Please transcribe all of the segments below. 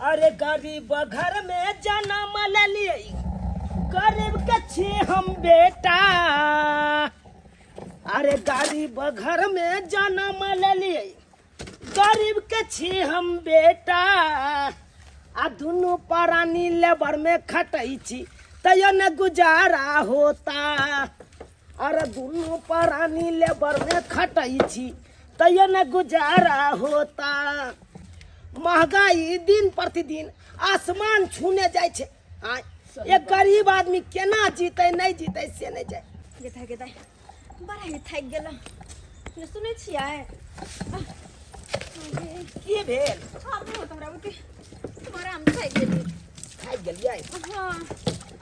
अरे गरीब घर में जन्म लेलियै, गरीब के छी हम बेटा। अरे गरीब घर में जन्म लेलियै, गरीब के छी हम बेटा। आ दुनू प्राणी लेबर में खटै छी, तैयो न गुजारा होता। अरे दुनू प्राणी लेबर में खटै छी, तैयो न गुजारा होता। महंगाई दिन प्रतिदिन आसमान छूने जाइ छै। आँय, एक गरीब आदमी केना जीतै नहि जीतै से नहि जाय। गेदाइ गेदाइ, बड़ा ही थाकि गेलहुँ। ने सुनै छियै? की भेल? आब नहि होत हमरा बुते, बड़ा हम थाकि गेलियै। थाकि गेलियै? हँ।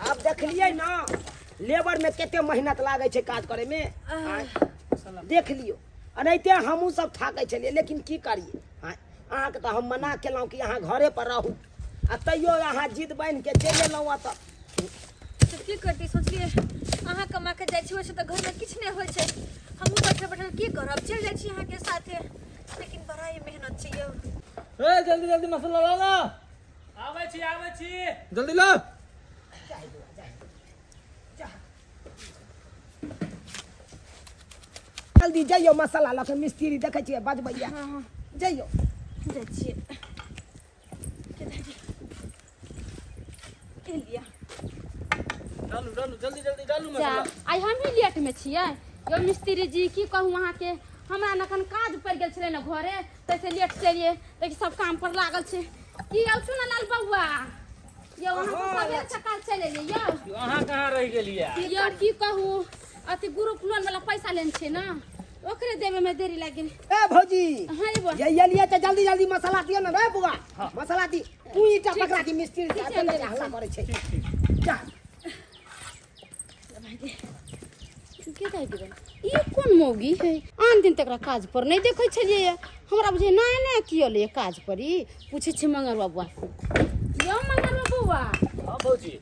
आब देखलियै ने लेबर में कते मेहनत लागै छै काज करे में। आँय, देख लियौ, एनाहिते हमहूँ सब थाकै छलियै, लेकिन की करियै। आँय, अहाँके तऽ हम मना केलहुँ कि अहाँ घरे पर रहू, आ तैयो अहाँ जिद बान्हि के चलि एलहुँ एतऽ। तऽ की करती, सोचलियै अहाँ कमा के जाइ छी, ओहिसँ तऽ घरमे किछु नहि होइ छै, हमहूँ बैठल बैठल की करब, चलि जाइ छी अहाँके साथे, लेकिन बड़ा ही मेहनत छै यौ। ए जल्दी जल्दी मसाला ला ना। आबै छी, आबै छी। जल्दी ला। जल्दी जइयो मसाला लऽ के, मिस्त्री देखै छियै बजबैया। हँ। जइयो। जाइ छियै। लिअ। डालू डालू, जल्दी जल्दी डालू जा मसाला। आइ हमही लेट में छियै यौ मिस्त्री जी। की कहू अहाँके, हमरा ने एखन काज पड़ि गेल छलै ने घरे, ताहिसँ लेट चलियै। देखि, सब काम पर लागल छै। की यौ चुनलाल बौआ यौ, अहाँ सब सबेर सकाल चलि एलियै यौ? यौ, अहाँ कहाँ रहि गेलियै? यौ की कहू, अथी ग्रुप लोन वाला पैसा लेने छै ने, ओकरे देवे में देरी लागि गेल। ए भौजी। हाँ रे बौआ। ये एलियै तऽ जल्दी जल्दी मसाला दियौ ने रे बौआ। मसाला दी तू, ईटा पकड़ा दी मिस्त्री के। ठीक छै, अकेले ठीक हल्ला छै। करै छै। जा। के दए देबै? ई कोन मौगी है? आन दिन तकरा काज पर नहि देखै छलियै। हमरा बुझे नया नया की एलै काज पर ई। पूछै छी मंगरवा बौआ से। यौ मंगरवा बौआ। हाँ भौजी।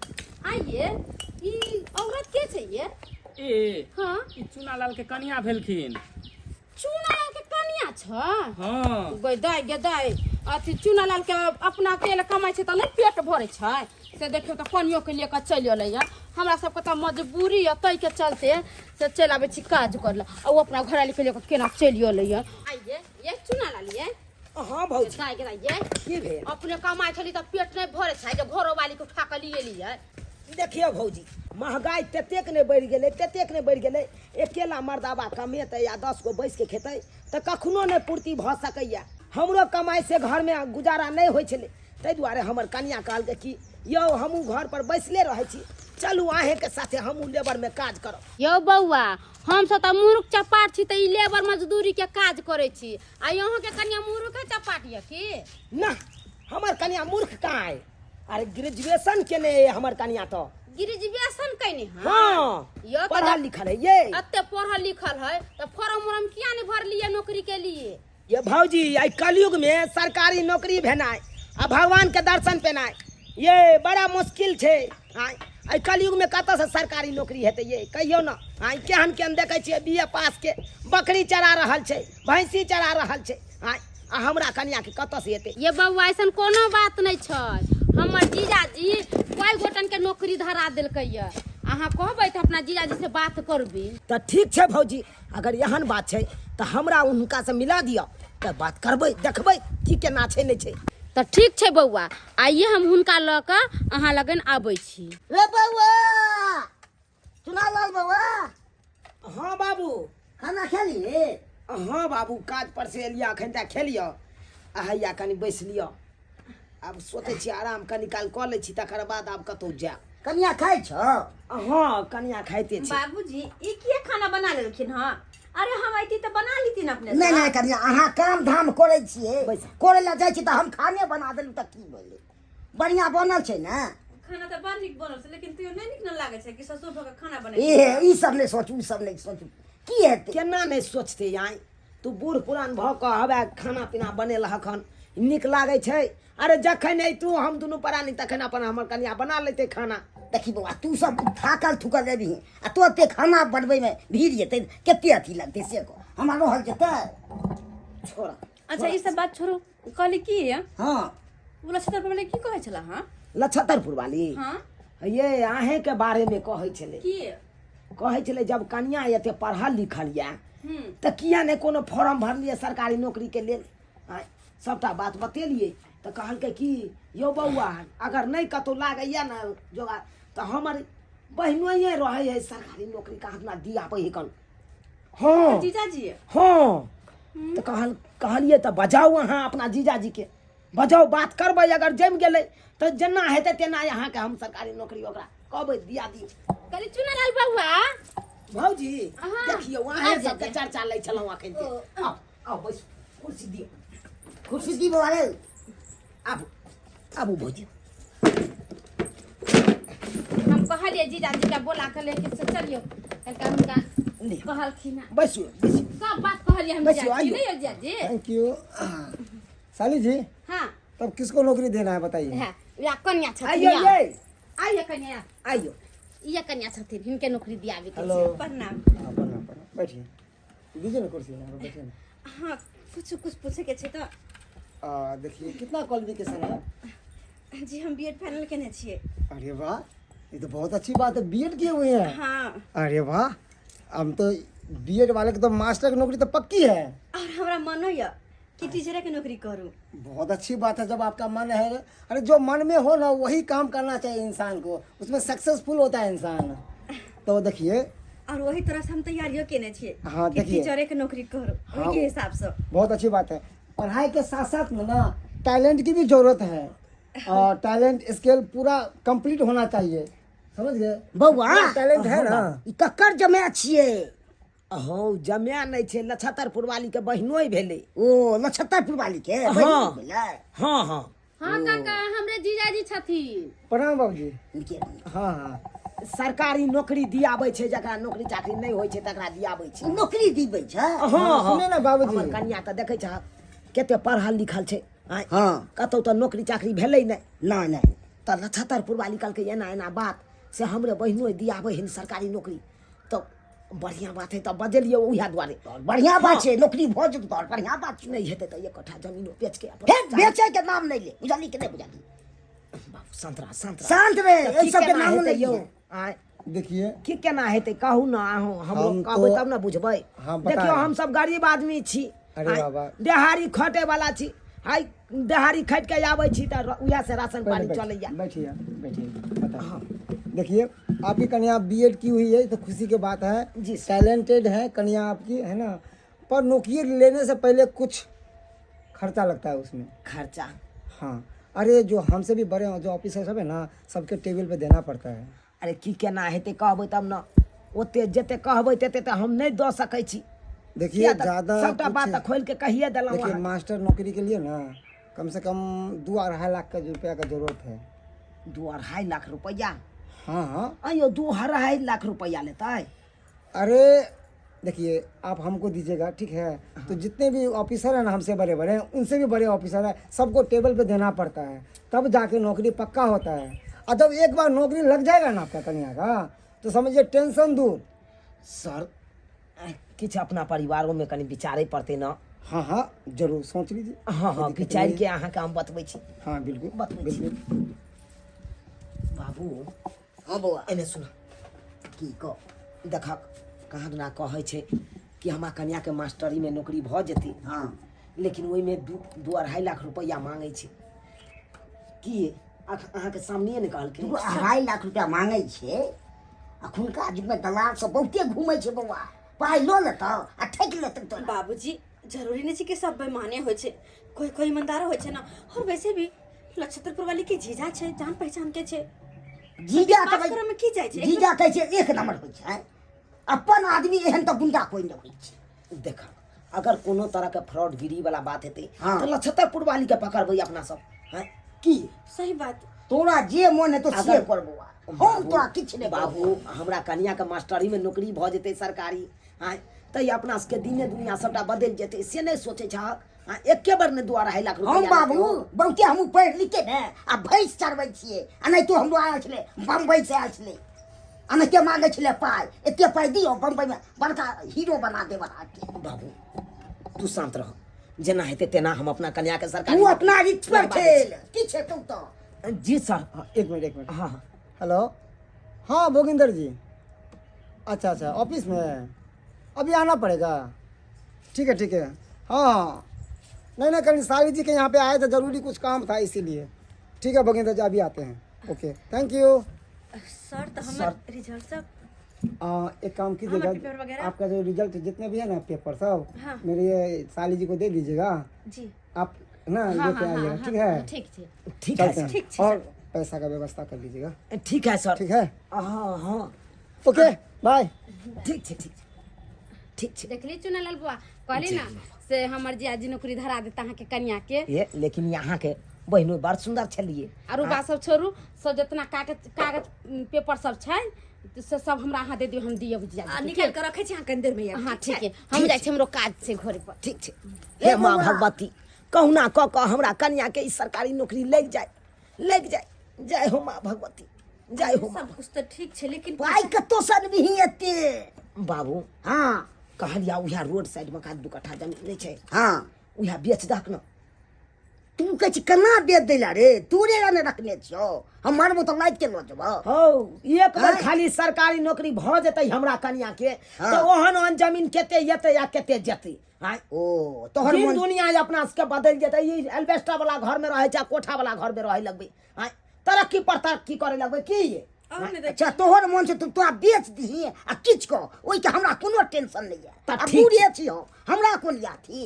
आइए, ई औरत के छै ये? ए? हाँ। ई चुनालाल के कनिया भेलखिन। चूनालाल के कनिया छ? हाँ। गै दाइ, गे दाइ, अथी चूनालाल के अपना अकेले कमाइ छै तऽ नहि पेट भरै छै, से देखियौ तऽ कनियो के लिए कऽ चलि एलैया। हमरा सबके तऽ मजबूरी यऽ, ताहिके चलते से चलि आबै छी काज करै लए, आ ओ अपना घरवाली के लिए कऽ केना चलि एलैया। आइये ये चूनालाल ये। हाँ भौजी। दाइ गे दाइ ये। की भेल? अपने कमाइ छली तऽ पेट नहि भरै छै जे घरोवाली के उठा कऽ लिए एलियै? देखियौ भौजी, महगाई ततेक नहि बढ़ि गेलै, ततेक नहि बढ़ि गेलै, अकेला मर्दाबा कमेतै आ 10 गो बैस के खेतै तऽ कखनो नहि पूर्ति भऽ सकैए। हमरो कमाइसँ घरमे गुजारा नहि होइ छलै, ताहि दुआरे हमर कनियाँ कहलकै कि यौ हमहूँ घरपर बैसले रहै छी, चलू अहीँके साथे हमहूँ लेबरमे काज करब। यौ बौआ, हमसब तऽ मूर्ख चपाट छी तऽ ई लेबर मजदूरी के काज करै छी, आ अहाँके कनिया मूर्खे चपाट यऽ की? ना, हमर कनियाँ मूर्ख कहाँ अइ? अरे ग्रेजुएशन केने अइ हमर कनियाँ तऽ। ग्रेजुएशन केने हँ? हाँ। यौ तऽ पढ़ल लिखल है ये। एते पढ़ल लिखल है तऽ फॉर्म उर्म किया नहि भरलियै नौकरी के लिए? ये भौजी, एहि कलयुग में सरकारी नौकरी भेनाइ आ भगवान के दर्शन पेनाइ ये बड़ा मुश्किल छै। आँय, एहि कलयुग में कतऽसँ सरकारी नौकरी हेतै ये कहियौ ने। आँय, केहन केहन देखै छियै बी ए पास के बकरी चरा रहल छै, भैंसी चरा रहल छै। आँय, आ हमरा कनियाके कतऽसँ हेतै? ये बौआ, ऐसन कोनो बात नहि छै। हमर जीजाजी कई गोटन के नौकरी धरा देलकै ये। अहाँ कहबै तऽ अपना जीजाजी से बात करबी। तऽ ठीक छै भौजी, अगर एहन बात छै तऽ हमरा हुनकासँ मिला दिअ तऽ बात करबै, देखबै की केना छै नहि छै। तऽ ठीक छै बौआ, आइए हम हुनका लऽ कऽ अहाँ लगन आबै छी। रे बौआ, चुनालाल बौआ। हाँ बाबू। खाना खेलिए? हाँ बाबू, काज पर से एलियै अखन तऽ खेलियै, आ हैया कनि बैस लिअ। आब सोचै छी आराम कनि काल कऽ लै छी, तकर बाद आब कतहु जायब। कनिया खाइ छौ? हाँ, कनिया खाइते छै। बाबूजी, ई किया खाना बना लेलखिन हँ? अरे हम अइती तऽ बना लीती ने अपने। नहि नहि कनिया, अहाँ काम धाम करै छियै, बैस। करै लए जाइ छी तऽ हम खाने बना देलहुँ तऽ की भेलै? बढ़िआँ बनल छै ने? खाना तऽ बड़ नीक बनल छै, लेकिन तैयो नहि नीक ने लागै छै कि ससुर भऽ कऽ खाना बने। ए, ई सब नहि सोचू, ई सब नहि सोचू, की हेतै? केना नहि सोचतै आइ? तू बूढ़ पुरान भऽ कऽ हवे खाना पीना बनेलहक हन, नीक लागै छै? अरे जखन अयतू हम दुनू प्राणी तखन अपन हमर कनिया बना लेतै खाना। देखी बौआ, तू सब थाकल थुकल रहबही आ तो एते खाना बनबैमे भीड़ जेतै, कते अथी लगतै से कह, हमरा रहल जेतै? छोड़। अच्छा, ई सब बात छोड़ू, कहली की? हाँ। ओ लक्षत्रपुर वाली की कहै छला हँ? लक्षत्रपुर वाली? हँ। ये अहेंके बारेमे कहै छलै। की कहै छलै जब कनिया एते पढ़ल लिखल यऽ तऽ किया नहि कोनो फॉर्म भरलियै सरकारी नौकरीके लेल? आँय, सभटा बात बतेलियै तऽ कहलकै कि यौ बौआ, अगर नहि कतहु लागैए ने जोगाड़ तऽ हमर बहिनोइए रहै है सरकारी नौकरी कहाँ अपना दियाबै है कन। हँ जीजाजी? हँ। तऽ कहलियै तऽ बजाउ अहाँ अपना जीजाजीके, बजाउ, बात करबै, अगर जमि गेलै तऽ जेना हेतै तेना अहाँके हम सरकारी नौकरी ओकरा कहबै दिया दियौ। कहली चुनालाल बउआ। भौजी। हाँ। देखियौ अहें आ जा, सबके जा। चर्चा लै छलहुँ अखन के। आउ आउ बैसू, कुर्सी दियौ। कुर्सी दी बौआ रे। आबू आबू भौजी। हम कहलियै जीजाजी के बोला के लेके से चलियौ, कहलकै हुनका लिअ। कहलखिन हँ। बैसू बैसू। सब बात कहलियै हम बैसियौ, जीजाजी आइयौ। नहीं यौ जीजाजी? Thank you साली जी। हाँ। तब किसको नौकरी देना है बताइए? हाँ, या कन्या छथिन। आइयो। या। ये आइयो कन्या। आइयो। ये कन्या छथिन, हिनके नौकरी दियाबे के हेलो। छै। प्रणाम। हाँ, प्रणाम प्रणाम, बैठिए, दीजिए ना कुर्सी यहाँ पर बैठिए ना। हाँ, कुछ कुछ पूछे के छै तऽ। देखिए कितना क्वालिफिकेशन है? जी, हम बीएड फाइनल केने छियै। अरे वाह, ये तो बहुत अच्छी बात है, बीएड किए हुए हैं? हाँ। अरे वाह, हम तो बीएड वाले के तो मास्टर की नौकरी तो पक्की है। और हमरा मनो यऽ कि टीचरे के नौकरी करू। बहुत अच्छी बात है जब आपका मन है। अरे जो मन में हो ना वही काम करना चाहिए इंसान को, उसमें सक्सेसफुल होता है इंसान। तो देखिए और वही तरह से हम तैयारियो केने छियै। हाँ, कि देखिए। टीचरे के नौकरी करू। हाँ। ओहि के हिसाब से। बहुत अच्छी बात है। पढ़ाई के साथ साथ में ना टैलेंट की भी जरूरत है और टैलेंट स्किल पूरा कंप्लीट होना चाहिए, समझ गए? बौआ। टैलेंट है ना? ई ककर जमाए छियै? हौ, जमाए नहि छै, नक्षत्रपुर वाली के बहिनोइ भेलै। ओ नक्षत्रपुर वाली के हाँ। बहिन भेलै? हँ हँ। हाँ काका, हमरे जीजाजी छथिन। प्रणाम बाबूजी। नीके रहू। हाँ हाँ। सरकारी नौकरी दियाबै छै, जकरा नौकरी चाकरी नहि होइ छै तकरा दियाबै छै। ओ नौकरी दिबै छै? हँ हँ। सुने ना बाबूजी। हमर कनिया तऽ देखै छहक कते पढ़ल लिखल छै। आँय, हाँ। कतहु तऽ नौकरी चाकरी भेलै नहि। नहि नहि। तऽ नक्षत्रपुर वाली कहलकै एना एना बात से हमरे बहिनो दियाबै हन सरकारी नौकरी, तऽ बढ़िआँ बात है, तऽ बजेलियै उएह दुआरे। तऽ बढ़िआँ बात छै, नौकरी भऽ जेतौ तऽ बढ़िआँ बात छै। नहि हेतै तऽ एक कट्ठा जमीनो बेच के अपन फेर बेचै के नाम नहि ले, बुझली कि नहि बुझली? बाबू, शांत रह, शांत रह। शांत रहे, तऽ एहि की सबके केना नामो हेतै नहि यौ? लिहे। आँय, देखिए की केना हेतै कहू ने अहूँ, हमरो हम कहबै तो- तब ने बुझबै। हाँ, बता देखियौ रहे हैं। हम सब गरीब आदमी छी। अरे आँय, बाबा। देहाड़ी खटे वाला छी, हाय देहाड़ी खटि के आबै छी तऽ उएह से राशन पहले पानी बैठिए, चलैया। बैठिए बैठिए, बताइए। देखिए आपकी कन्या बीएड की हुई है तो खुशी के बात है। जी सर। टैलेंटेड है कन्या आपकी, है ना? पर नौकरी लेने से पहले कुछ खर्चा लगता है उसमें। खर्चा? हाँ, अरे जो हमसे भी बड़े हैं, जो ऑफिसर सब है ना, सबके टेबल पे देना पड़ता है। अरे की केना हेतै कहबै तब ने, ओते जते कहबै तेते तऽ हम नहि दऽ सकै छी। देखिए किया तऽ ज़्यादा सबटा बात तऽ खोलि के कहिए देलहुँ देखिए अहाँ। मास्टर नौकरी के लिए ना कम से कम 2-2.5 लाख का रुपया का जरूरत है। 2-2.5 लाख रुपैआ? हाँ हाँ। अयो, 2-2.5 लाख रुपैआ लेतै? अरे देखिए आप हमको दीजिएगा, ठीक है? तो जितने भी ऑफिसर हैं ना हमसे बड़े बड़े हैं, उनसे भी बड़े ऑफिसर हैं, सबको टेबल पे देना पड़ता है, तब जाके नौकरी पक्का होता है। और जब एक बार नौकरी लग जाएगा ना आपका कन्या का, तो समझिए टेंशन दूर। सर, किछु अपना परिवारोमे कनि विचारै पड़तै ने। हाँ हाँ, जरूर सोच लीजिए। हँ हँ, कोई दिक्कत विचारि नहीं के है। अहाँके हम बतबै छी। हाँ बिल्कुल। बतबै छी। बिल्कुल। बाबू। हँ बौआ। एने सुन। की कह? देखक, कहाँ दुना कहै छै कि हमरा कन्याके मास्टरीमे नौकरी भऽ जेतै। हाँ। लेकिन ओहिमे 2-2.5 लाख रुपैआ मांगै छै। की अहाँके सामने ने कहलखिन? 2-2.5 लाख रुपया मांगै छै। अखुनका युगमे दलाल सब बहुते घूमै छै बौआ, पाइ लऽ लेतौ आ ठकि लेतौ तोरा। बाबूजी, जरूरी नहीं छै कि सब बेमाने होइ छै, कोई कोई ईमानदारो होइ छै ने। और वैसे भी नक्षत्रपुर वाली के जीजा छै, जान पहचान के छै। जीजा विश्वास तऽ करऽ मे की जाइ छै? जीजा कहै छै एक नंबर होइ छै, अपन आदमी एहन तऽ गुंडा कोइ नहि होइ छै। देख, अगर कोनो तरहके फ्रॉडगिरी वाला बात हेतै हाँ। तऽ नक्षत्रपुर वाली के पकड़बै अपना सब हैं की? सही बात। तोरा जे मन हेतौ से अगर- कर बौआ, हम तोरा किछु नहि। बाबू, हमरा कनिया के मास्टरी में नौकरी भऽ जेतै सरकारी, आँय, तऽ ई अपना सबके दिने दुनिया सबटा बदलि जेतै, से नहि सोचै छहक? आँय, एके बेर ने 2-2.5 लाख हम रुपैआ बाबू लेतै ओ। बहुते हमहूँ पढ़ि लिख के ने आ भैंस चरबै छियै, आ नहि तो हमरो आयल छलै बम्बई से आयल छलै, एनाहिते मांगै छलै पाइ, एते पाइ दियौ, बम्बईमे बड़का हीरो बना देब अहाँके। बाबू, तू शांत रह, जेना हेतै तेना हम अपना कन्या के सरकारी तू अपना रिक्स पर लगवा दै खेल की छै तू तो छी। जी सर। हाँ, एक मिनट, एक मिनट। हाँ हाँ। हेलो, हाँ भोगिंदर जी, अच्छा अच्छा, ऑफिस में है, अभी आना पड़ेगा। ठीक है ठीक है, हाँ हाँ, नहीं नहीं, कल साली जी के यहाँ पे आए थे, ज़रूरी कुछ काम था इसीलिए। ठीक है भोगिंदर जी, अभी आते हैं। Okay, thank you. Sir तऽ हमर रिजल्ट सब एक काम हाँ, कीजिएगा, पेपर वगैरह? आपका जो रिजल्ट जितने भी है ना पेपर सब हाँ। मेरे ये साली जी को दे दीजिएगा। जी। आप ना लेके आइएगा, ठीक है? ठीक छै। ठीक है चलते सर। हैं। ठीक छै, और पैसा का व्यवस्था कर लीजिएगा। ठीक है सर। ठीक है। हाँ हाँ। ओके, बाय। ठीक छै, ठीक छै, ठीक छै। देखली चुनालाल बुआ, कहली ना से हमर जियाजी नौकरी धरा देता अहाँके कनिया के। ये लेकिन यहाँ के बहिनो बड़ सुंदर छलिए। आरो बात सब छोड़ू, सब जितना कागज कागज पेपर सब छै से सब हमरा अहाँ दे दियौ, हम दियौ जियाजी आ के, निकालि कऽ रखै छी अहाँ कनि देर मे आयब। हाँ ठीक है, हम जाइ छी, हमरो काज छै घरे पर। ठीक छै। हे माँ भगवती, कहुना कऽ कऽ हमरा कन्या के ई सरकारी नौकरी लागि जाय, लागि जाय। जय हो माँ भगवती, जय हो माँ। सब कुछ तऽ ठीक छै लेकिन पाइ कतौ सनबिही एते? बाबू। हाँ। कहलिया उएह रोड साइड मे दू कट्ठा जमीन नहि छै? हाँ। उएह बेच दहक ने। तू कहै छी केना बेच दैला रे? तोरे ला ने रखने छियौ, हम मरबो तऽ लादि के लऽ जेबौ। हौ, एक बेर आँय? खाली सरकारी नौकरी भऽ जेतै हमरा कनिया के हाँ। तऽ ओहन ओहन जमीन केते एतै आ केते जेतै। आँय? ओ तोहर दिन मन दुनिया अपना सबके बदलि जेतै। ई एल्बेस्टर वाला घर में रहै छै आ कोठा वाला घर में रहै लगबै। आँय, तरक्की पर तरक्की करे लगबै की ये? अच्छा तोहर मन से तू तोरा बेच दीही आ किछु कह, ओहिके हमरा कोनो टेंशन नहि यऽ। तऽ आ ठीक बूढ़े छी हम, हमरा कोन याथी।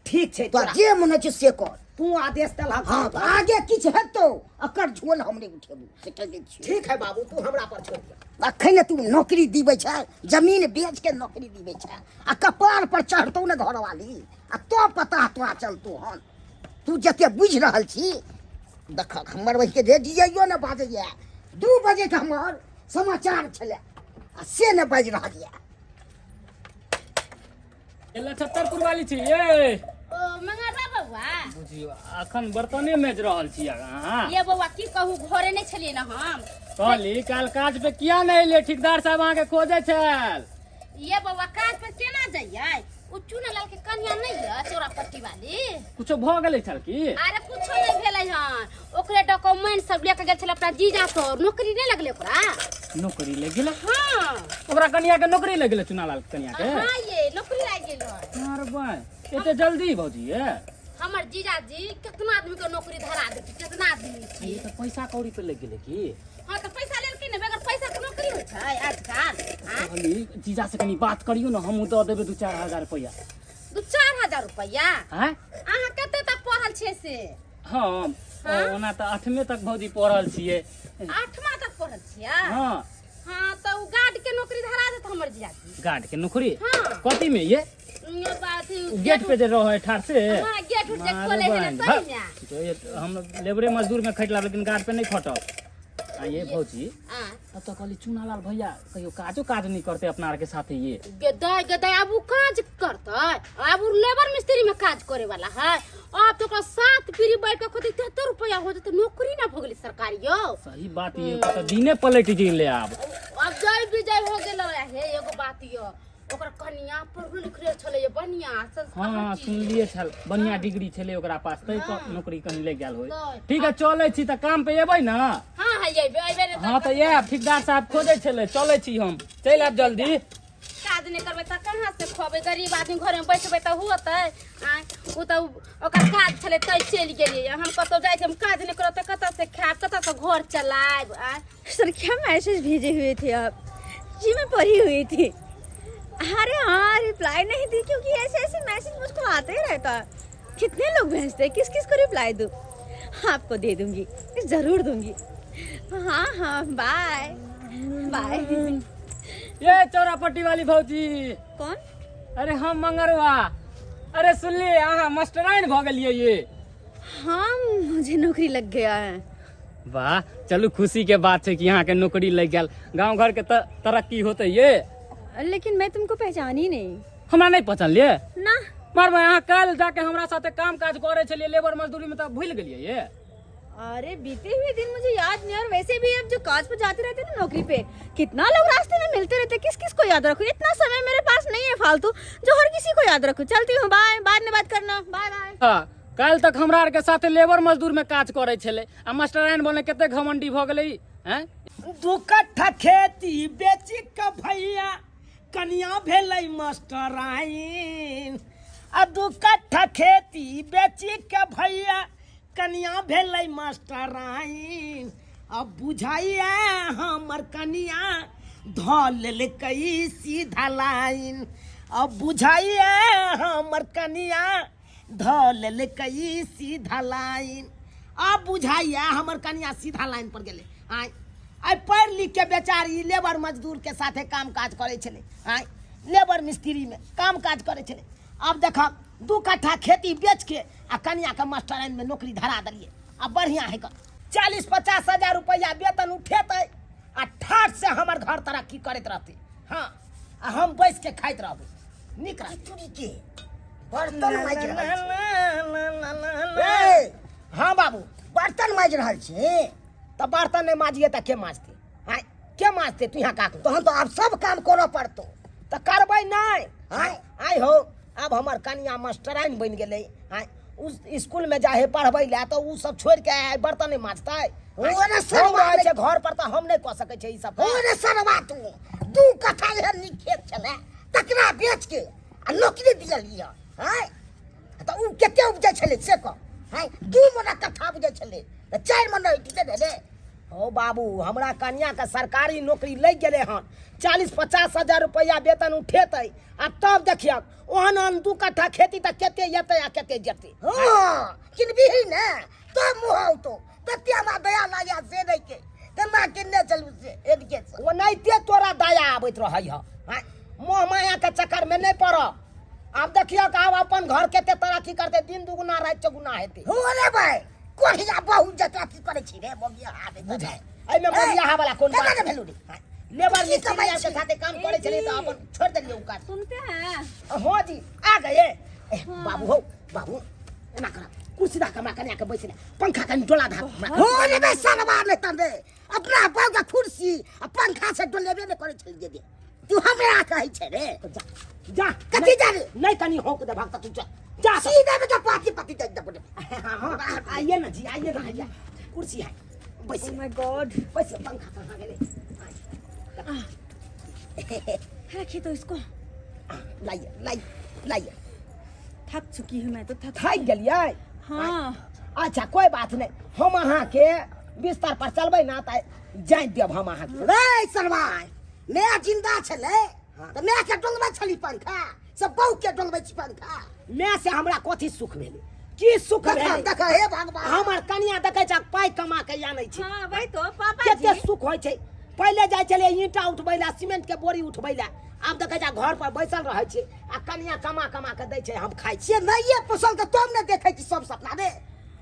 ठीक छै। तोरा तोरा जे मन होइ छै से कर। तू आदेश देलहक। हाँ, तऽ आगे किछु हेतौ अकर झोल हम नहि उठेबू, से कहि दै छियौ। ठीक है बाबू, तू हमरा पर छोड़ दिया। अखन तू नौकरी दिबै छै, जमीन बेच के नौकरी दिबै छै आ कपार पर चढ़तौ ने घरवाली आ तो पता तोरा चलतौ हन। तू जते बुझि रहल छी देखक, हमर बहिके रेडियो ने बाजैया, 2 बजे के हमर समाचार छलै आ से ने बाजि रहल यऽ। ये लछत्तरपुर वाली छी ये। ओ मंगरबा बौआ। बुझियौ अखन बर्तने मेज रहल छी अहाँ। ये बौआ की कहू, घरे नहि छलियै ने हम। कहली काल्हि काज पे किया नहि एलियै? ठेकेदार साहब अहाँके खोजै छल। ये बौआ काज पर केना जइयै? ओ चुनालाल के कन्या नहि यऽ चौरा पट्टी वाली। कुछो भऽ गेलै छल की? अरे कुछो नहि भेलै हन, ओकरे डॉक्यूमेंट सब लेके गेल छलै अपना जीजा सर, नौकरी नहि लगलै ओकरा। नौकरी लागि गेलै? हाँ। ओकरा कनिया के नौकरी लागि गेलै, चुनालाल के कनिया के? हाँ ये नौकरी लागि गेल हन। अरे बाय, एते जल्दी भौजी ये? हमर जीजाजी कितना आदमी के नौकरी धरा देती, कितना आदमी छै। ये तऽ पैसा कौड़ी पे लागि गेलै की? हाँ तऽ पैसा लेलकै ने, बगैर पैसा के नौकरी होइ छै आजकल? आँय? कहली जीजा से कनी बात करियौ ने, हमहूँ दऽ देबै 2-4 हजार रुपैआ। 2-4 हजार रुपैआ? आँय? अहाँ कते तक पढ़ल छियै से? हम हाँ? ओना तऽ 8वे तक भौजी पढ़ल छियै। 8वां तक पढ़ल छियै? हाँ। हाँ तऽ उ गार्ड के नौकरी धरा देत हमर जीजाजी। गार्ड के नौकरी? हाँ। कथी में ये? बात गेट पे जे रहे ठाढ़ से? हाँ, गेट उट जे मारे खोले है ना, बहिन, सही ने? तो ये हम लेबरे मजदूर में खटला लेकिन गार्ड पे नहीं खटब। आ ये भौजी, हाँ। तब तो कहली चुनालाल भैया कहियो काजो काज नहीं करते अपना आर के साथे ये। गदाय गदाय अब उ काज करतै, अब उ लेबर मिस्त्री में काज करे वाला है। अब तो ओकरा 7 पीढ़ी बैठ के खोती 73 रुपया हो जेतै, नौकरी ना भऽ गेलै सरकारी यौ। सही बात, ये तो दिने पलट गेलै आब। अब जय विजय हो गेल हे। एगो बात यौ, ओकर कनिया पढ़ल लिखले छलै ये, बढ़िया संस्कार। हाँ सुनलिए छल, बढ़िया डिग्री छलै ओकरा पास, तै पर नौकरी कहीं लागि गेल होय। नहि। ठीक है चलै छी तऽ काम पे एबै ने? हाँ हाँ अयबै अयबै ने। हाँ तऽ आयब, ठेकेदार साहब खोजै छलै, चलै छी हम, चलि आयब जल्दी। काज नहि करबै तऽ कहाँ से खुआबै? गरीब आदमी घरमे बैठबै तऽ होतै? आँय, ओ तऽ ओकर काज छलै तै चलि गेलियै। हम कतहु जाइ छी, हम काज नहि करब तऽ कतऽ से खायब, कतऽ से घर चलायब? आँय। सर क्या मैसेज भेजे हुए थे आप? जी मैं पढ़ी हुई थी। अरे हाँ रिप्लाई नहीं दी क्योंकि ऐसे ऐसे मैसेज मुझको आते ही रहता है। कितने लोग भेजते हैं, किस किस को रिप्लाई दूँ? आपको दे दूंगी, जरूर दूंगी। हाँ हाँ बाय बाय। ये चौरापट्टी वाली भौजी। कौन? अरे हम मंगरवा। अरे सुनलिए अहाँ मास्टराइन भऽ गेलियै ये? हाँ मुझे नौकरी लग गया है। वाह, चलू खुशी के बात है कि यहाँ के नौकरी लग गेल, गांव घर के तरक्की होते ये। लेकिन मैं तुमको पहचानी नहीं। हमरा नहीं पहचानलिए ना। मार भाई, अहाँ काल्हि जाके हमरा साथे काम काज करे छलियै लेबर मजदूरी में, तऽ भूलि गेलियै ये? अरे बीते हुए दिन मुझे याद नहीं, और वैसे भी अब जो काज पर जाते रहते हैं ना नौकरी पे, कितना लोग रास्ते में मिलते रहते, किस किस को याद रखूं? इतना समय मेरे पास नहीं है फालतू जो हर किसी को याद रखूं। चलती हूँ, बाय, बाद में बात करना, बाय बाय। हाँ, काल्हि तक हमरा आरके साथे लेबर मजदूर में काज करै छलै आ मास्टराइन बने कते घमंडी भऽ गेलै हैं। दू कट्ठा खेती बेची के भैया कनिया भेलै मास्टराइन, आ दू कट्ठा खेती बेची के भैया कनिया भेलै मास्टराइन। अब बुझाइया हमर कनिया धऽ लेलकै सीधा लाइन, अब बुझाइया हमर कनिया धऽ लेलकै सीधा लाइन। अब बुझाइया हमर कनिया सीधा लाइन पर गेलै। आँय आइ पढ़ि लिख के बेचारी लेबर मजदूर के साथे काम काज करै छलै, आँय लेबर मिस्त्री में काम काज करै छलै। आब देखक दू कट्ठा खेती बेच के आ कनिया के मास्टराइन में नौकरी धरा देलियै, आ बढ़िया है 40-50 हजार रुपया वेतन उठेतै आ ठाठ से हमर घर तरक्की करैत रहतै। हाँ, आ हम बैस के खाइत रहबै, नीक रहतै। चुरी के बर्तन माजि रहल छी। ए! हाँ बाबू, बर्तन माजि रहल छी। तऽ बर्तन नहि माजिए तऽ के माजतै? आँय के माजतै? तू यहाँ काकू तहन तऽ आब सब काम करऽ पड़तौ। तऽ करबै नहि। आँय? आँय हो, आब हमर कनिया मास्टराइन बनि गेलै। आँय उस स्कूल में जाहे पढ़बै लए तऽ उ सब छोड़ि के आइ बर्तन नहि माजतै? ओरे हम सरवा रहै छै घर पर तऽ हम नहि कऽ सकै छियै ई सब। ओरे सरवा, तू दू कट्ठा एहन नीक खेत छलै तकरा बेच के आ नौकरी दियलियै। आँय तऽ उ कते उपजै छलै से कह? आँय 2 मना कट्ठा उपजै छलै तऽ 4 मना उपजै रे। हो बाबू, हमरा कनिया के सरकारी नौकरी लागि गेलै हन, 40-50 हजार रुपया वेतन उठेतै आ तब देखियक ओहन ओहन 2 कट्ठा खेती तऽ कते एतै आ कते जेतै। हँ किनबिही ने तब मुँह औतौ, तते हमरा दया लागै से नहि के केना किनने चलू से एनके से। ओनाहिते तोरा दया आबैत रहै हँ। आँय, मोह माया के चक्कर में नहि पड़। आब देखियक आब अपन घर कते तरक्की करतै, दिन दुगुना राति चौगुना हेतै। हो रे भाई, कोढ़िया बहुत जतरा की करै छी रे मोगिया हाथ बुझाय एहिमे मोगिया वाला कोन केना बात ने भेलू रे? आँय, लेबर की मिस्त्री कमाइ आर के छी? साथे काम करै छलियै तऽ अपन छोड़ि देलियै ओ काज। सुनते हैं? हाँ जी, आ गए। ए, बाबू हो बाबू, एना कर कुर्सी दा कमा कनिया के बैस ले, पंखा कनी डोला धा। हो रे बे सरवा ने तन रे, अपना बाबू के कुर्सी आ पंखा से डोलेबे ने करै छलियै रे, तू हमरा कहै छै रे। जा जा, कथी जा रे? नहीं कनी होक दे भक्त, तू जा जा सीधे में तो पाती पाती दे दे। हाँ हाँ, आइए ना जी, आइए ना, आइए, कुर्सी है, बैसिए। ओ my God, बैसिए, पंखा कहाँ गेलै? रखिए तो इसको। लाइए लाइए लाइए। थक चुकी हूँ मैं तो, थक थक गेलियै? हाँ। अच्छा कोई बात नहीं, हम अहाँ के बिस्तर पर चलबै ना तऽ जानि देब हम अहाँ के। रे सरवा, मैं जिंदा छलै तऽ मैं के डोलबै छली पंखा, सब बहु के डोलबै छी पंखा। मैं से हमरा कथी सुख भेलै? की सुख देख भेलै? देख हे भगवान, हमर कनिया देखै छ पाइ कमा के आनै छै। हाँ वही तो पापा कते जी, सुख होइ छै। पहिले जाइ छलियै ईंटा उठबै लए, सीमेंट के बोरी उठबै लए, आब देखै छ घर पर बैसल रहै छै आ कनिया कमा कमा के दै छै, हम खाइ छी। से नहिये पोसल तऽ तब ने देखै छी सब सपना रे।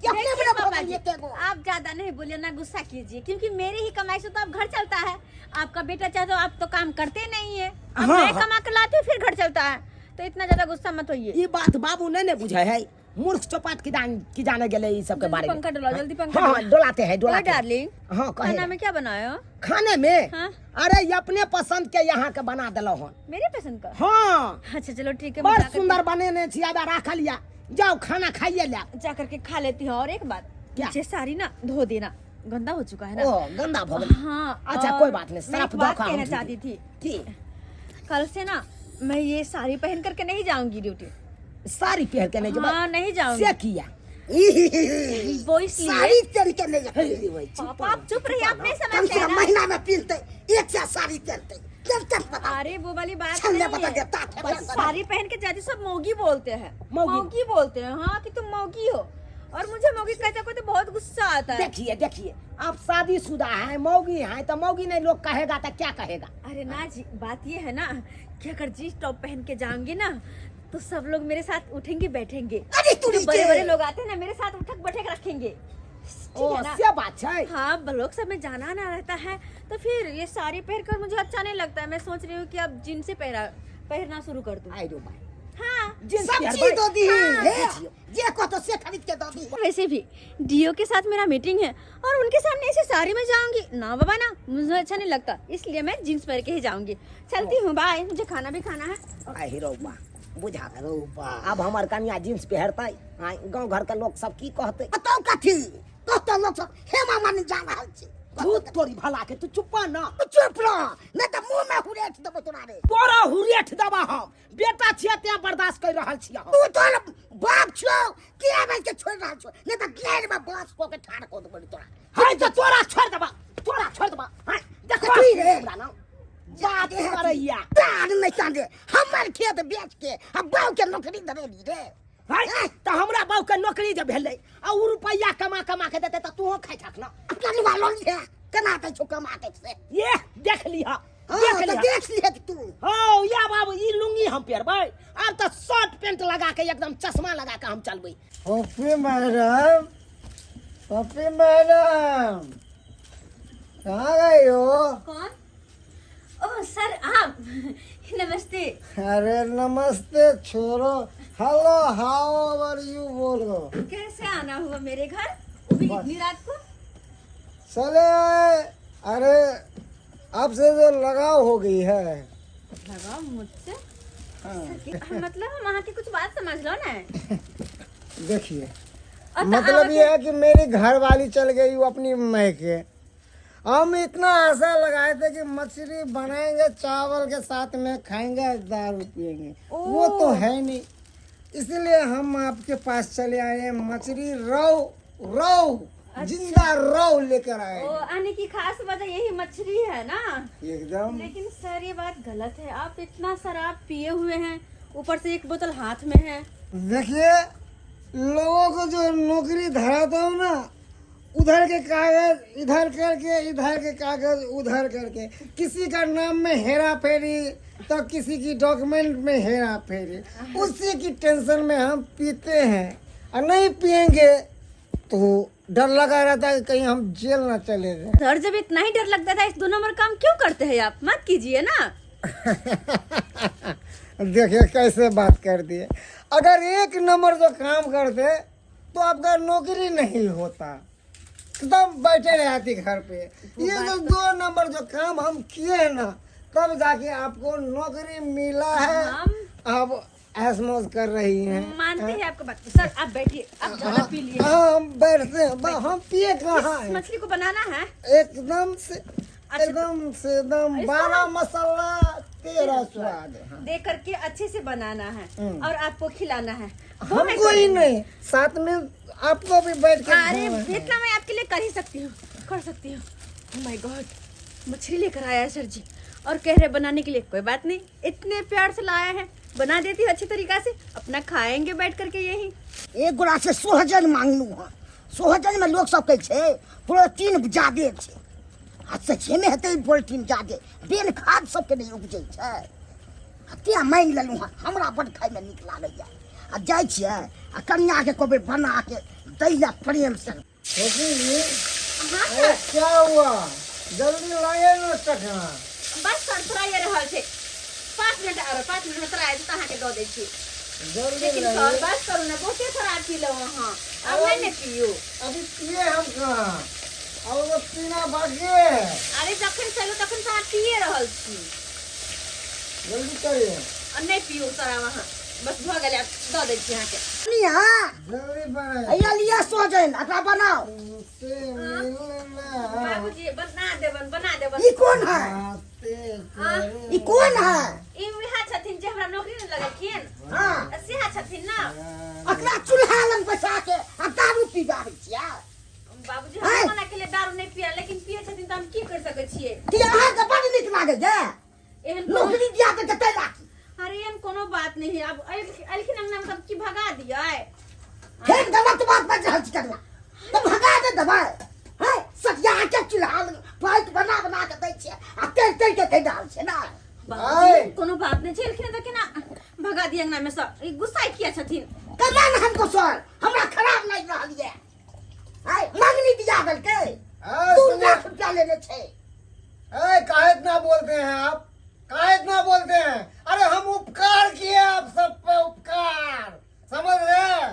कि अपने देखिए बड़ा पापा भऽ जी, गेलियै एतेगो। आप ज्यादा नहीं बोलिए ना, गुस्सा कीजिए, क्योंकि मेरी ही कमाई से तो अब घर चलता है। आपका बेटा चाहे तो आप तो काम करते नहीं है, अब हाँ, मैं हाँ। कमा के लाती हूँ फिर घर चलता है, तो इतना ज्यादा गुस्सा मत होइए। ई बात बाबू नहीं ने बुझे है, मूर्ख चौपाट की जान की जाने गेले ई सब के जल्दी बारे में। पंखा डोलाओ, जल्दी पंखा हाँ, हाँ, डोलाओ। डोलाते हैं, डोलाते ओ डार्लिंग, हैं। हाँ, कहे। खाना में क्या बनाए हो? खाने में? हाँ। अरे ये अपने पसंद के यहाँ के बना देलो हन। मेरे पसंद का? हाँ। अच्छा चलो ठीक है, मैं बड़ जाकर सुंदर बनेने छी, आबे राखल या, जाओ खाना खाइए ले। जा करके खा लेती हूँ। और एक बात, क्या? नीचे साड़ी ना धो देना, गंदा हो चुका है ना। ओ गंदा भ गेल। हाँ, अच्छा, और कोई बात नहीं, मैं साफ एक बात धोखा हम कहना धो चाहती देंगे। थी। की? कल से ना मैं ये साड़ी पहन करके नहीं जाऊंगी ड्यूटी। साड़ी पहन के नहीं जेबै? हाँ, नहीं जाऊंगी। से किया? वो इसलिए। साड़ी पहन के नहीं जाऊंगी। पापा आप चुप रहिए, आप नहीं कम समझते से कम ना। महीना में पीलते एक से साड़ी पहनते, चल बता। अरे वो वाली बात चल ले नहीं बता है। दे, तात है, बस बस। साड़ी पहन के जाती सब मौगी बोलते हैं, मौगी। मौगी बोलते हैं, हाँ कि तुम मौगी हो, और मुझे मौगी कहते कोई तो बहुत गुस्सा आता है। देखिए देखिए, आप शादीशुदा हैं, मौगी हैं, तो मौगी नहीं लोग कहेगा तो क्या कहेगा? अरे ना जी, बात ये है ना कि अगर जींस टॉप पहन के जाऊंगी ना तो सब लोग मेरे साथ उठेंगे बैठेंगे। अरे तू जो बड़े बड़े लोग आते हैं ना मेरे साथ उठक बैठक रखेंगे। ठीक ओ है ना? से बात है। हाँ, लोग सब में जाना ना रहता है तो फिर ये साड़ी पहन कर मुझे अच्छा नहीं लगता है। मैं सोच रही हूँ कि अब जींस से पहनना शुरू कर दूँ। आई रो भाई। हाँ। जींस सब पहिरबै। चीज दऽ दीही हे, जे कहतो से खरीद के दऽ दीही। वैसे भी do के साथ मेरा मीटिंग है और उनके सामने ऐसे साड़ी में जाऊंगी ना बाबा ना, मुझे अच्छा नहीं लगता, इसलिए मैं जींस पहन के ही जाऊंगी। चलती हूँ, बाय, मुझे खाना भी खाना है। आहि रौ बा, बुझा रौ बा। आब हमर कनिया जींस पहिरतै, आँय गाँव घर के लोक सब की कहतै? बताउ कथी कहतो लोक सब? हेमा मालिनी जा रहल छै। भूत तोरी भला के, तू चुप्पा ना। तू चुप रह, नहीं तऽ मुंह में हुरेठ देबो तोरा रे। तोरा हुरेठ देबा हम, बेटा छियै तें बर्दाश्त कर रहल छियै हम। तू तोर बाप छियौ, के आबै के छोड़ि रहल छौ, नहीं तऽ गैर में बांस कऽ के ठाढ़ कऽ देबो रे तोरा। हाय तऽ तोरा छोड़ि देबा, तोरा छोड़ि देबा। हाय देखो कथी रे? हमरा ना बात करैया। तार नहीं तार हमर खेत बेच के आ बाऊ के नौकरी दरेली रे। हाय तऽ हमरा बाऊ के नौकरी जे भेलै आ उ रुपैआ कमा कमा के देतै तऽ तूहो खाइ छक ना। अपना लुआ लऽ लिहे, केना दै छौ कमा के से? ये देख लिह। हाँ, देख तऽ लिह। देख लिहे तू। हौ या बाबू, ई लुंगी हम पहिरबै, आब तऽ शर्ट पेंट लगा के एकदम चश्मा लगा के हम चलबै। पप्पी मैडम, पप्पी मैडम कहाँ गई हो? कौन? ओ सर आप, नमस्ते। अरे नमस्ते छोड़ो, हेलो हाउ आर you बोलो। कैसे आना हुआ मेरे घर, वो भी इतनी रात को? चले आए। अरे आपसे जो लगाव हो गई है। लगाव मुझसे? हाँ। सर, मतलब हम वहाँ की कुछ बात समझ लो ना। देखिए और तो मतलब ये है कि मेरी घर वाली चल गई वो अपनी मैके। हम इतना आशा लगाए थे कि मछली बनाएंगे, चावल के साथ में खाएंगे, दारू पिएंगे, वो तो है नहीं, इसलिए हम आपके पास चले आए हैं। मछली रौ रौ जिंदा रौ लेकर आए। ओ, आने की खास वजह यही मछली है ना? एकदम। लेकिन सर ये बात गलत है, आप इतना शराब पिए हुए हैं, ऊपर से एक बोतल हाथ में है। देखिए लोगों को जो नौकरी धराता हूँ ना, उधर के कागज इधर करके, इधर के कागज उधर करके, किसी का नाम में हेरा फेरी तो किसी की डॉक्यूमेंट में हेरा फेरी, उसी की टेंशन में हम पीते हैं। और नहीं पियेंगे तो डर लगा रहता है कि कहीं हम जेल ना चले जाएं। सर जब इतना ही डर लगता था, इस दो नंबर काम क्यों करते हैं आप? मत कीजिए ना। देखिए कैसे बात कर दिए। अगर एक नंबर जो काम करते तो आपका नौकरी नहीं होता, एकदम बैठे रहती घर पे। ये जो दो नंबर जो काम हम किए हैं ना, तब जाके आपको नौकरी मिला है। आप ऐश मौज कर रही हैं। मानते हैं आपका बात। सर आप बैठिए, आप ज्यादा पी लिए। हाँ, हम बैठते हैं। हम पिए कहाँ हैं? मछली को बनाना है एकदम से, एकदम से एकदम 12 मसाला 13 स्वाद। हाँ। दे करके अच्छे से बनाना है और आपको खिलाना है। हमको ही नहीं, साथ में आपको भी बैठ के अरे खाना है। इतना मैं आपके लिए कर ही सकती हूँ, कर सकती हूँ। ओह my God, मछली लेकर आया है सर जी और कह रहे बनाने के लिए। कोई बात नहीं, इतने प्यार से लाया है, बना देती हूँ अच्छी तरीका से, अपना खाएंगे बैठ करके यही। एक गोरा से सोहजन मांगलू हँ, सोहजन में लोग सब कहै छै प्रोटीन जादे छै, आ सचे में हेतै प्रोटीन जादे, बिन खाद सबके नहि उपजै छै, आ तें मांगि लेलहुँ हँ, हमरा बड खाइमे नीक लागैया। आ जाइ छियै आ कनियाके कहबै बना के दै लए प्रेम से। अरे क्या हुआ, जल्दी लाइए ना चखना। बस सर थोड़ा ये रहल छै, 5 मिनट आरो, 5 मिनट में तोरा आबि तऽ अहाँके दऽ दै छी। जल्दी लेकिन सर लाइए। बस करू ना, बहुते शराब पी लौ अहाँ, आब नहि ने पियू। अभी पिए हम कहाँ, अब तो पीना बाकी है। अरे जखन चलू तखन तऽ अहाँ पिए रहल छी। जल्दी करिए। आ नहि पियू शराब अहाँ, बस भऽ गेलै, आब दऽ दै छी अहाँके। कनिया, जल्दी बनाइए। हैया लिअ सोहजन, एकरा बनाउ। तुमसे मिलना। बाबूजी बना देबन, बना देबन। ई कोन है? बातें ई कोन है? ई उएह छथिन जे हमरा नौकरी नहि लगेलखिन। हाँ। सेहा छथिन ना। अकरा चूल्हा लग बैसा के आ दारू पीबाबै छियै। बाबूजी हैं? हम मना के लिए दारू नहीं पिया, लेकिन पिए छथिन तऽ हम की कर सकै छियै? कि अहाँके बड नीक लागैया? एहन कोनो नौकरी दिया के कतै राखी? अरे एहन कोनो बात नहीं है, अब एलखिन अंगना में तब की भगा दियै? फेर गलत बात बाजि रहल छी कनिया, तऽ भगा दे देबै? हैं, सटिया के चूल्हा लग पाइक बना बना के दै छियै आ तेल तेल के दे रहल छियै ना। बाबूजी कोनो बात नहीं छै, एलखिन तऽ केना भगा दियै अंगना में सँ? ई गुस्सा किया छथिन? केना ने हमको सर, हमरा खराब लागि रहल ये। आय मंगनी दिया देलकै, 2 लाख रुपया लेने छै। ए, काहे इतना बोलते हैं आप, काहे इतना बोलते हैं? अरे हम उपकार किए आप सब पे उपकार, समझ रहे हैं?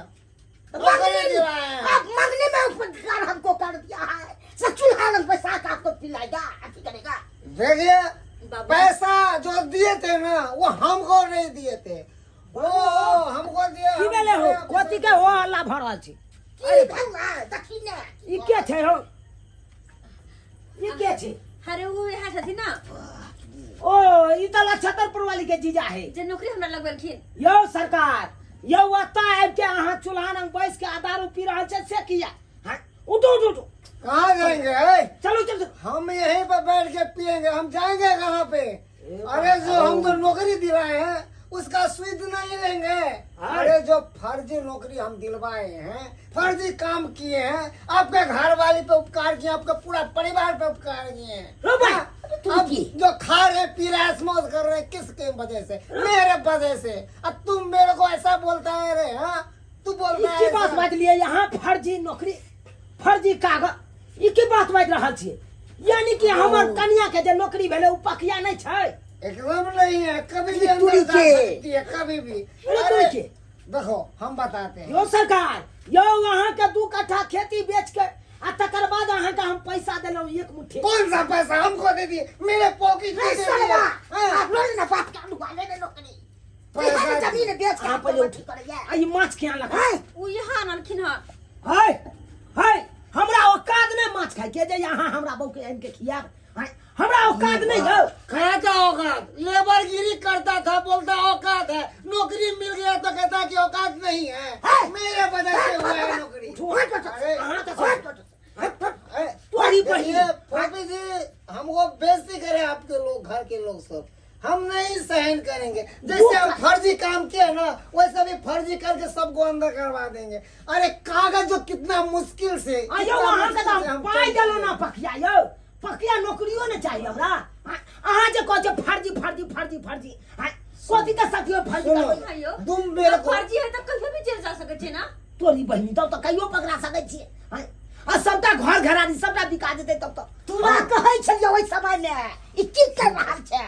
नौकरी दिलाए हैं। आप मांगने में उपकार हमको कर दिया है। सब चूल्हा लग पैसा का आपको पिलाएगा, अथी करेगा। देखिए पैसा जो दिए थे ना वो हमको नहीं दिए थे, वो हमको दिए। की भेलै हो? कथी के हो हल्ला भऽ रहल छै? की भौआ देखी ने। ई के छै हो? ई के छै? अरे वो यहाँ छथिन ना। ओ ई तऽ लक्षतरपुर वाली के जीजा है जे नौकरी हमरा लगबेलखिन। यौ सरकार यौ, ओतऽ आबि के अहाँ चूल्हा लग बैस के आ दारू पी रहल छै से किया? हाँ, उठू उठू उठू। कहाँ जाएंगे ए? चलू चलू। हम यहीं पर बैठ के पियेंगे, हम जाएंगे कहाँ पे? अरे जो हम तो नौकरी दिलाए हैं उसका सुद नहीं लेंगे। अरे जो फर्जी नौकरी हम दिलवाए हैं, फर्जी काम किए हैं, आपके घर वाले पे उपकार किए, आपके पूरा परिवार पे उपकार किए हैं। रो भाई, अब जो खा रहे पी रहे मौज कर रहे किसके वजह से? मेरे वजह से। अब तुम मेरे को ऐसा बोलता है रे? हाँ तू बोलता ई है की बात ऐसा? बाजलियै यहाँ? फर्जी नौकरी, फर्जी कागज, ई की बात बाजि रहल छियै? यानी कि हमर कनिया के जे नौकरी भेलै ओ पकिया नहि छै? एकदम नहीं है, कभी भी तुरी अंदर जा के। सकती है कभी भी। अरे तुरी अरे, के। देखो हम बताते हैं। यौ सरकार यौ, अहाँ के 2 कट्ठा खेती बेच के आ तकर बाद अहाँ के हम पैसा देलहुँ एक मुट्ठी। कौन सा पैसा हमको दे दिए? मेरे पॉकेट में दे दिए। सरवा हाँ, आप लोग ने बाप के अनुवाले ने नौकरी पैसा पैसा जमीन बेच के अहाँ पहिले उठू। करैया। आ ई माछ के अनलक? उ यहाँ आनलखिन हँ। है है, हमरा औकात नहि माछ खाय के जे अहाँ हमरा बहू के आनि के खियाब। हैं, हमरा औकात नहि यौ। कहाँ का औकात? लेबर गिरी करता था, बोलता औकात है। नौकरी मिल गया तो कहता कि औकात नहीं है। मेरे वजह से हुआ है नौकरी। उठू, अरे, अहाँ तऽ अरे, तोरी बहिन। देखिए, भाभी जी, हमको बेइज्जती करे आपके लोग, घर के लोग सब, हम नहीं सहन करेंगे। जैसे हम फर्जी काम किए ना, वैसे भी फर्जी करके सबको अंदर करवा देंगे। अरे कागज जो कितना मुश्किल से आ यौ, कितना अहाँके मुश्किल तऽ से हम हम पाइ चल देलहुँ ना पकिया यौ, पकिया नौकरियो ने चाही हमरा। अहाँ जे कहै छियै फर्जी फर्जी फर्जी फर्जी, कथी के साथियो फर्जी सुनो। करबै? आइयो तुम मेरे को फर्जी है तऽ कहियो भी जेल जा सकै छै ना। तोरी बहिनी, तब तऽ कहियो पकड़ा सकै छियै। आँय, आ सबटा घर घरारी सबटा बिका जेतै तब तऽ। तोरा कहै छलियै ओहि समय मे ई की कर रहल छै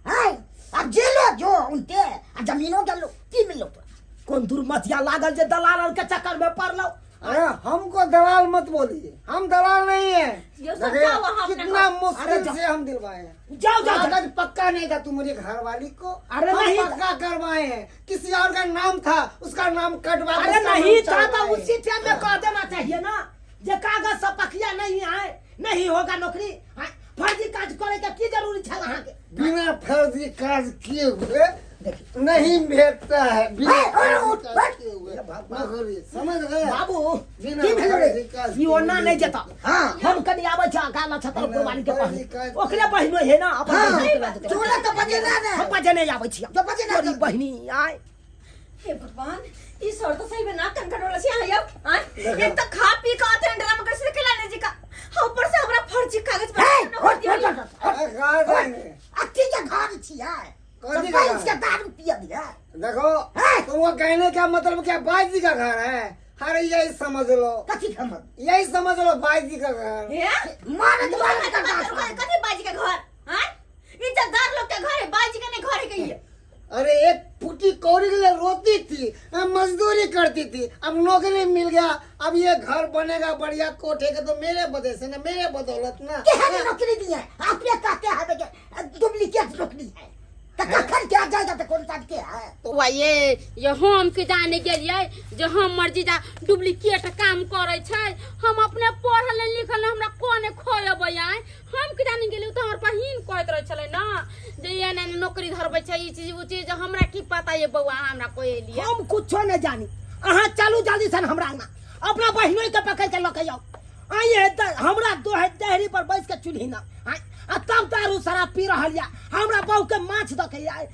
हैं? आब जेलो जो उनते आ जमीनो गेलो, की मिललो तोरा? कोन दुर्मतिया लागल जे दलाल के चक्कर में पड़लो। अरे हमको दलाल मत बोलिए, हम दलाल नहीं है। ये सब देखिए, जाओ वहाँ अपना कितना घर। मुश्किल अरे से हम दिलवाए हैं। जाओ जाओ जाओ। कागज पक्का नहीं था तुम्हारी घरवाली को। अरे हम नहीं। पक्का करवाए हैं। किसी और का नाम था, उसका नाम कटवा के अरे उसका नहीं नाम था तो चढ़वाए। उसी टाइम में कह देना चाहिए ना जे कागज सब पकिया नहीं है, नहीं होगा नौकरी। हाँ, फर्जी काज करे के की जरूरी छल अहाँ के? बिना फर्जी काज किए हुए नहीं भेटता है, बिना ए, और फर्जी उठ, काज बैठ। किए हुए नौकरी, समझ गए? बाबू, बिना की भेल रे? फर्जी काज ई ओना किए नहीं जेता। हाँ। हम कनी आबै छी अकाला छतर कुर्बानी के फर्जी पहले काज- ओकरे बहिनो हे ना अपन हाँ, बहिन के लऽ जेतै। तोरा तऽ बजेना ने। हम बजेने आबै छी। जो बजेना तोरी जो। बहिनी आय। हे भगवान, ई सर तो सही में ना कंकड़ से आयो। आय एक तो खा पी का आते हैं ड्रामा कर से खिलाने जी का, हाँ, ऊपर से हमरा फर्जी कागज पर हे, नौकरी उठ, दिया। उठ, उठ, उठ। अरे कहाँ जाएंगे? अथी के घर छियै। कथी के घर? बैस के दारू पियब है। देखो, तुमको कहने का मतलब क्या, भाई जी का घर है? अरे यही समझ लो। कथी खबर? यही समझ लो भाई जी का घर। हे? मारत मारत कथी कर। कथी बाजी के घर? हाँ, इज्जतदार लोग के घर है, बाजी के नहीं घर है कहिए। अरे एक फूटी कौड़ी के लिए रोती थी, हम मजदूरी करती थी, अब नौकरी मिल गया, अब ये घर बनेगा बढ़िया कोठे के, तो मेरे वजह से ना, मेरे बदौलत ना। केहन नौकरी दिए? अपने कहते हैं कि डुप्लीकेट नौकरी है, तऽ कखन के जाएगा तऽ कोन साल के है। बौआ ये ये हम के जाने गेलियै जे हमर जीजा डुप्लीकेट काम करै छै। हम अपने पढ़ल नहि लिखल नहि, हमरा कोने खोलेबै आय? हम के जाने गेलियै, ओ तऽ हमर बहिन कहैत रहै छलै ने जे एना एना नौकरी धरबै छै, ई चीज ओ चीज। हमरा की पता ये बौआ, हमरा कोई एलियै। हम कुछो नहीं जानी, अहाँ चलू जल्दी सन हमरा अंगना, अपना बहिनो के पकड़ के लऽ के आउ। आइए हमरा दोहे देहरी पर बैस के चूल्ही ना आइ, आ तब दारू शराब पी रहल या, हमरा बहू के माछ दऽ के आइ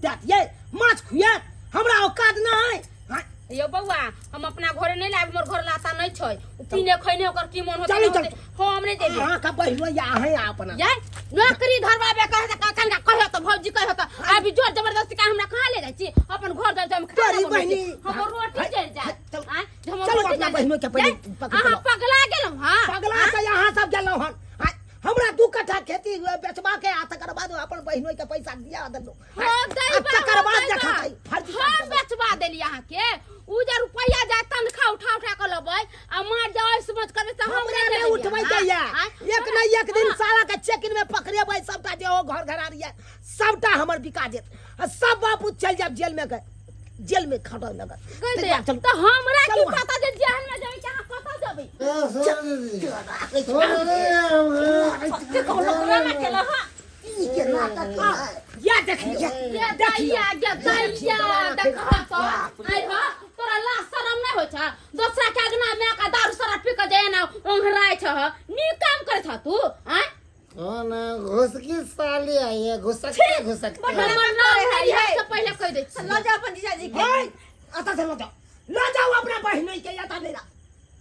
देत, ये माछ खुआत, हमरा औकात ना है। आइ, यो बौआ, हम अपना घरे नहि लायब, हमर घर लाता नहि छै। ओ पीने खैने ओकर की मन होतै? चलू, नहि होतै। चलू। हम नहि जेबै। अहाँ के बहिनो या अहाँ अपना ये नौकरी धरबाबे कहे त कखन का कहे त भौजी कहे त अभी जोर जबरदस्ती का हमरा कहाँ ले जाइ छी? अपन घर जाइ छी, हम खाना तोरी बनबै छी। बहिनी। हमर रोटी हाय, जरि जायत। हाय, चलू। आँय, जे हमर चलू रोटी अपना जरि बहिनो के पहिले जायत। पकड़ के अहाँ लाउ। पगला गेलहुँ हँ? पगला के यहाँ सब गेलहुँ हन। आइ, हमरा 2 कट्ठा खेती बेचबा के आ तकर बाद अपन बहिन बहिनोई के पैसा दिया देलहुँ। हाँ, आ दैबा, तकर बाद दैबा। देखतै फर्जी काम हम करबै। बेचबा देली अहाँके उ जे रुपैया जाय तनखा उठा उठा के लेबै आ मार जाय समझ करबै तऽ हमरा नहि उठबै दैया। एक ने एक दिन साला के चेक इन में पकड़ेबै, सबटा जे हो घर घरारी है सबटा हमर बिका जेत आ सब बापू चल जाब जेल में के जेल में खटय लगत। चलू। तऽ हमरा की चलू। पता जे जेल में जेबै कि अहाँ कतऽ जेबै? ई के नाटक है। या देखियो। गे दैया, गे दैया, देखह तऽ आइ ह तोरा लाज शरम नहि होइ छ? दोसरा के अगना में का दारू शराब पी के जे एना ओंघराइ छ, नीक काम करै छ तू? आँय? कौन है? घुसकी साली आई है, घुसकते घुसकते। हमर नाम नहि है से पहिले कहि दै छी। लऽ जाओ अपन जीजाजी के। है, अतः से लऽ जाओ, लऽ जाओ अपना बहिनोई के, एतऽ नहि रह।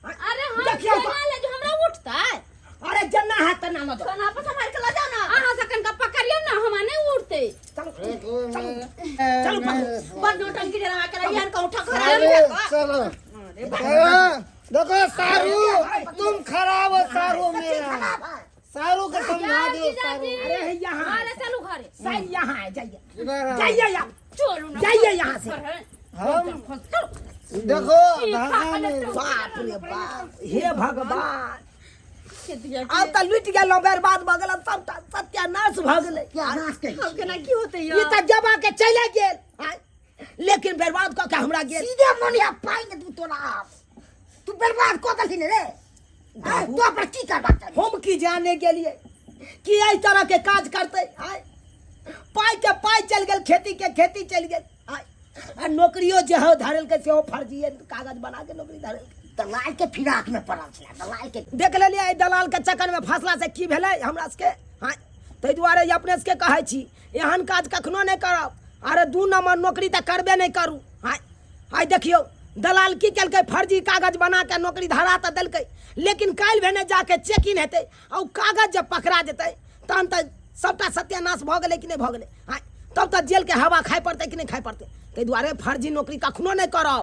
अरे हम देखियौ तऽ। केना ले जो, हमरा उठतै? अरे जेना है तेना लऽ जाओ। सोना पर संभाल के लऽ जाओ ना। अहाँ से कनिका पकड़ियौ ने, हमरा नहि उठतै। चलू चलू चलू, पकड़ू। बड़ नौटंकी डरावा के रही हन, उठा घर। अरे चलो, अरे, देखो सारू, तुम खराब हो सारू, मेरा सारू को समझा दो सारू। अरे है यहाँ। अरे चलू घरे। सही यहाँ है, जाइए। इधर आओ। जाइए यहाँ। चलू ना। जाइए यहाँ से। हम देखो धागा में। बाप रे बाप, हे भगवान, आब तऽ लुटि गेलहुँ, बर्बाद भऽ गेलहुँ, सबटा सत्यानाश भऽ गेलै। क्या नाश करै अब केना की होतै? ई तऽ जमा के चले गेल आँय, लेकिन बर्बाद कऽ के हमरा गेल। सीधे मन या पाइ ने दू तोरा आब। तू बर्बाद कऽ देलही ने रे आँय, तो पर की करबाक चाही? हम की जाने गेलियै कि एहि तरह के काज करतै। आँय, पाइ के पाइ चलि गेल, खेती के खेती चलि गेल। आँय, आ नौकरियो जे हो धरेलकै सेहो फर्जीए कागज बना के नौकरी धरेलकै। दलाल के फिराक में पड़ल छलै दलाल के। देख लेलियै एहि दलाल के चक्कर में फसला से की भेलै हमरा सबके। आँय, ताहि दुआरे ई अपने सबके कहै छी, एहन काज कखनो नहि करब। अरे 2 नंबर नौकरी तऽ करबे नहि करू। आँय, आइ देखियौ दलाल की केलकै, फर्जी कागज बना के नौकरी धरा तऽ देलकै, लेकिन काल्हि भेने जाके चेक इन हेतै आ ओ कागज जब पकड़ा जेतै तहन तऽ सबटा सत्यानाश भऽ गेलै कि नहि भऽ गेलै? आँय, तब तऽ जेलके हवा खाइ पड़तै कि नहि खाइ पड़तै? ताहि दुआरे फर्जी नौकरी कखनो नहि करब।